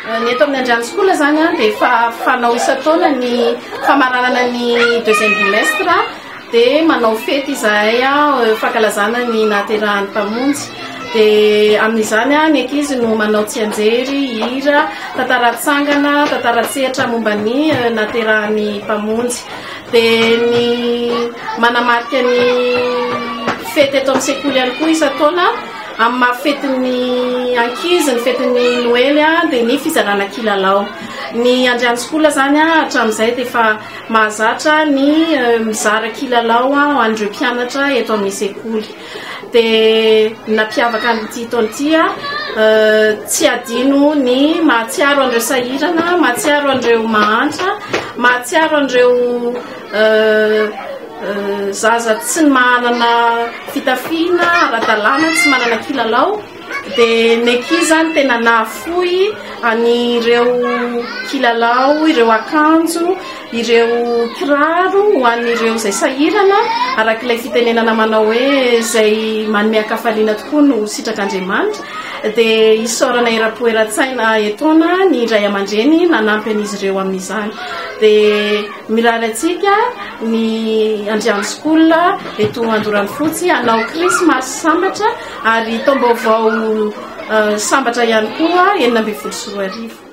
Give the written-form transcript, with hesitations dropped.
Ny eto amin'ny Andriano School izany dia efa fanao isan-taona ny famaranana ny deuxième bimestre dia manao fety izahay fankalazana ny nahaterahan'ny Mpamonjy. Dia amin'izany ny ankizy no manao tsianjery, hira, tantara tsangana, tantara an-tsehatra momba ny nahaterahan'ny Mpamonjy. Dia ny manamarika ny fety eto amin'ny sekoly ihany koa isan-taona amin'ny maha fetin'ny ankizy ny fetin'ny Noely dia ny fizarana kilalao. Ny Andriano School izany hatramin'izay dia efa mahazatra ny mizara kilalao ho an'ireo mpianatra eto amin'ny sekoly. Dia ny nampiavaka an'ity taona ity, tsy adino ny mahatsiaro an'ireo sahirana, mahatsiaro an'ireo mahantra, mahatsiaro an'ireo zaza tsy manana fitafiana ara-dalàna, tsy manana kilalao. Dia ny ankizy izany tena nahafoy an'ireo kilalao, ireo akanjo, ireo kiraro ho an'ireo izay sahirana, araka ilay fitenenana manao hoe izay manome an-kafaliana tokoa no sitrak'Andriamanitra. Dia isaorana eram-po eran-tsaina etoana ny ray aman-dreny nanampy an'izy ireo amin'izany. Dia mirary antsika ny Andriano School eto Andoranofotsy hanao krismasy sambatra ary taom-baovao sambatra ihany koa 2016.